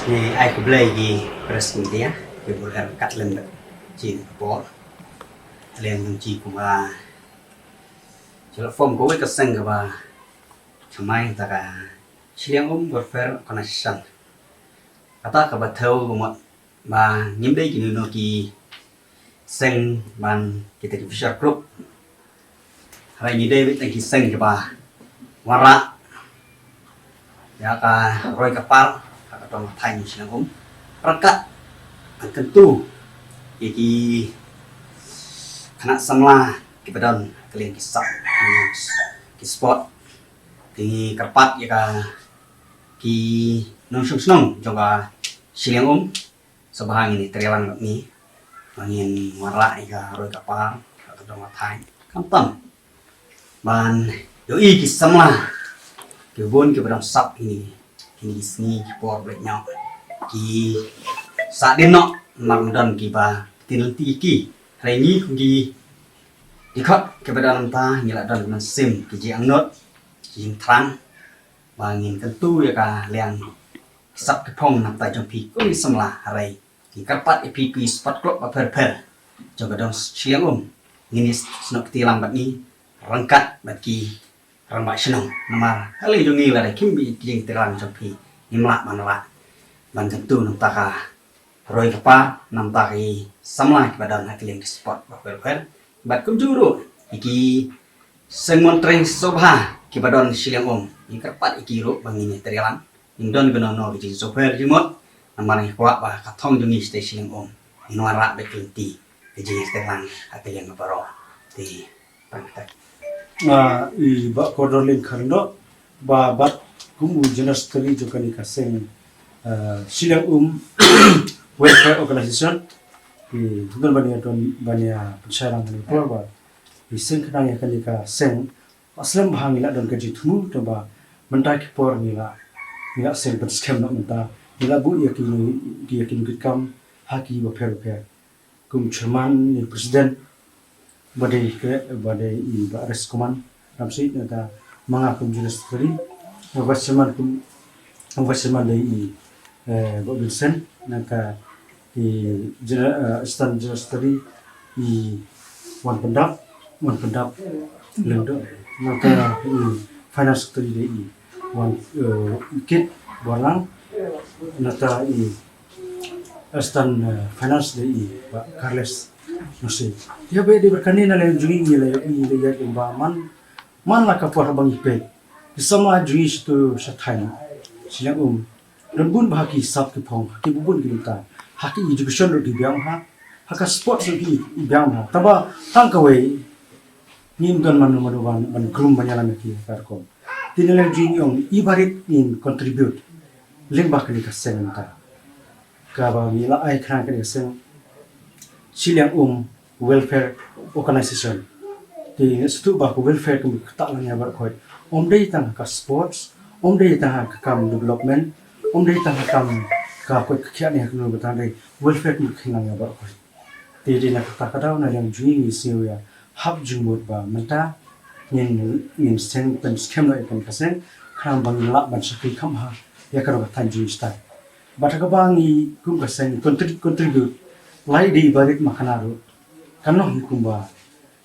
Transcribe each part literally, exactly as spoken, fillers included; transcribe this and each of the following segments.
Ngi ai khublei ki press media, ki bor er kat lem bad jingpynpor. Lem ngi kumba jingla form kawei ka seng kaba thymmai, kata ka Shillong Um Welfare Organisation. Kata kaba thew kumba ba ngim dei kino kino ki seng ban kita ki fisher group. Hynrei ngi dei beit tang ki seng kiba wanrah ïa ka roi ka par ha ka dong ka thaiñ Shillong Um. Ryngkat ban kyntu ïa ki khynnah samla kiba don ha ka liang ki sap, ki sport. Te ngi kyrpad ïa ka ki nongshong shnong jong ka Shillong Um, sngewbha ngin ïa trei lang bad ngi ba ngin wanrah ïa ka roi ka par ha ka dong ka thaiñ. Khamtam ban ïohi ki samla kiba bun kiba dang sap kine, kine ki sngi ki por ba la ñiah, ki sah dien noh namar don kiba tin lynti ïa ki. Hynrei ngi kum ki dkhot kiba don mynta ngi la don ka mynsiem, ki jingangnud, ki jingthrang ba ngin kyntu ïa ka liang ki sap ki phong na ka bynta jong phi kum ki samla. Hynrei ngi kyrpad ïa phi ki sport club bapher bapher jong ka dong Shillong Um, ngin ïa snoh kti lang bad ngi ryngkat bad ki rangbah shnong, namar ha liang jong ngi lada kim bit ki jingtreilang jong phi ngim lah ban rah ban kyntu na ka bynta ka roi ka par na ka bynta ki samla kiba don ha ka liang ki sport bapher bapher. Bad kumjuh ruh ïa ki seng mon trei sngewbha kiba don Shillong Um, ngi kyrpad ïa ki ruh ba ngin ïa trei lang. Ngim don kano kano ka jingsngewbha jingmut namar ngi kwah ba ka thong jong ngi shatei Shillong Um ngin wanrah beit ka lynti ka jingïatreilang ha ka liang baroh. Te tang kata. Ah, i Bah Kordor Lim Khardoh, ba bat kum u General Secretary jong kane ka seng, ah, Shillong Um Welfare Organization. I don ban ïa, don ban ïa pynshai lang kane por ba i seng khnang ïa kane ka seng, slem bha ngi la don ka jingthmu, te ba mynta ki por ngi la, ngi la seng pynskhem noh mynta, ngi la buh ïa ki, ïa ki nongkitkam ha ki bapher bapher. Kum chairman ne president ba dei ka, ba dei i Bah Res Kuman Ramsi, nangta ma nga kum general secretary, vice chairman kum, vice chairman dei i, eh, Bah Vincent, nangta i general, eh, assistant general secretary i Wan Pyndap, Wan Pyndap Lyngdoh, nangta i finance secretary dei i Wan, eh, Kit Borlang, nangta i assistant, eh, finance dei i Bah Carles Nose. Ïa ba dei ba kane na liang jong ngi la, ngi la ïa ba man, man la ka por haba ngi peit, ki samla jong ngi sha tu sha thaiñ Shillong Um, don bun bha ki sap ki phong ha ki bun bun ki bynta, ha ki education ruh ki biang bha, ha ka sports ruh ki biang bha. Tangba tang kawei ngim don mano mano ban, ban krum ban ïalam ïa ki ha ka rukom. Te na liang jong ngi ong i barit ngin contribute lyngba kane ka seng mynta, kaba ngi la ai khnang kane ka seng Shillong Um Welfare Organization. Te ngi sngewthuh ba ka welfare ka mut ka ktah lang ïa baroh khoit. Ym dei tang ha ka sports, ym dei tang ha ka kam development, ym dei tang ha ka kam ka koit ka khiah ne ha kano ba tang, dei welfare ka mut ka kheiñ lang ïa baroh khoit. Te dei na kata ka daw na liang jong ngi ngi sngew ïa hap jingmut ba mynta ngin, ngin seng pynskhem noh ïa kane ka seng khnang ba ngin lah ban shakri kham bha ïa ka rong ka thaiñ jong ngi sha tai. Bad ha kaba ngi kum ka seng contribute, contribute lai dei barit ma kane ruh, kan long hi kumba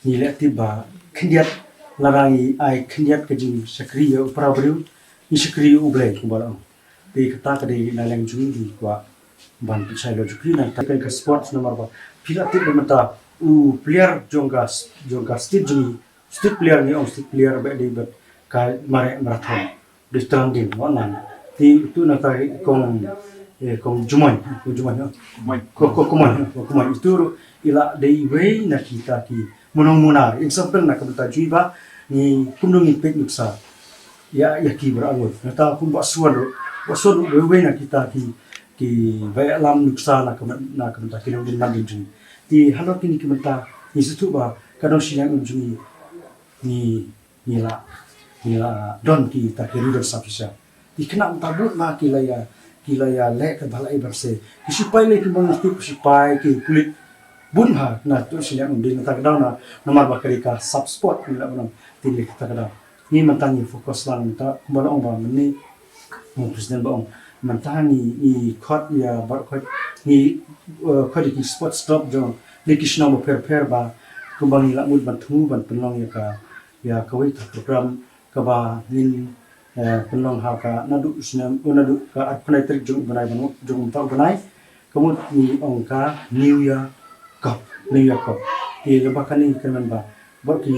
ngi leh tip ba khyndiat, lada ngi ai khyndiat ka jingshakri ïa u para briew, ngi shakri ïa U Blei kumba la ong. Te kata ka dei na liang jong ngi kwah ban pynshai lo jong phi na kata ka sports, namar ba phi la tip ba mynta u player jong ka, jong ka state jong ngi, state player ngi ong state player ba dei bad ka mareh marathon, dei trending wat nang. Te utu na ta kong, eh, kong Jumoi, kong Jumoi, no? Kumoi. Ko, ko, Kumoi, ko, Kumoi. Utu ruh i la dei iwei na kita ki Mano mano, example na ka bynta jong ngi ba ngi kumno ngin peit nuksa ïa, ïa ki baroh arngut. Nangta kum Bah Suan ruh, Bah Suan ruh dei uwei na kita ki, kiba ïalam nuksa na ka byn-, na ka bynta ki longdien mandien jong ngi. Te halor kine ki bynta ngi sngewthuh ba ka dong Shillong Um jong ngi, ngi, ngi la, ngi la don kita ki rudal sap shisha. Ki khynnah mynta bun ma ki la ïa, ki la ïa leh kaba la i ban se. Ki sipai lei ki bang, ki sipai, ki pulit bun ha na tu Shillong Um, dei na kata ka daw na, namar ba ka dei ka sub sport ngi la ban ong, te dei na kata ka daw. Ngi mynta ngi focus lang mynta kumba la ong ba mynne, ong president ba ong, Mynta ngi ngi khot ïa baroh khoit, ngi eh, khot ïa ki sports club jong ngi ki shnong bapher bapher ba kumba ngi lah mut ban thmu ban pynlong ïa ka ïa kawei ka program kaba ngin eh, pynlong ha ka naduh u snem, u naduh ka arphew khyndai tarik jong u bnai, ban jong u bnai. Ka mut ngi ong ka New Year Cup, New Year Cup. Te lyngba kane ngi kyrmen ba baroh ki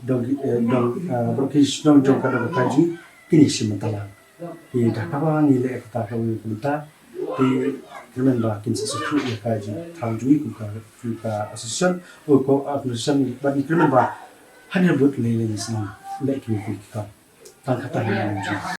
dong eh, dong eh, baroh ki shnong jong ka dong ka jong ngi kin ïa shim bynta lang. Te da kaba ngi leh kata kawei ka bynta, te kyrmen ba kin sa sngewthuh ïa ka jingthaw jong ngi kum ka kum ka association, o ko association, bad ngi kyrmen ba hynrei bad lei lei snem leh ki ki ka. Tang kata hi ngi.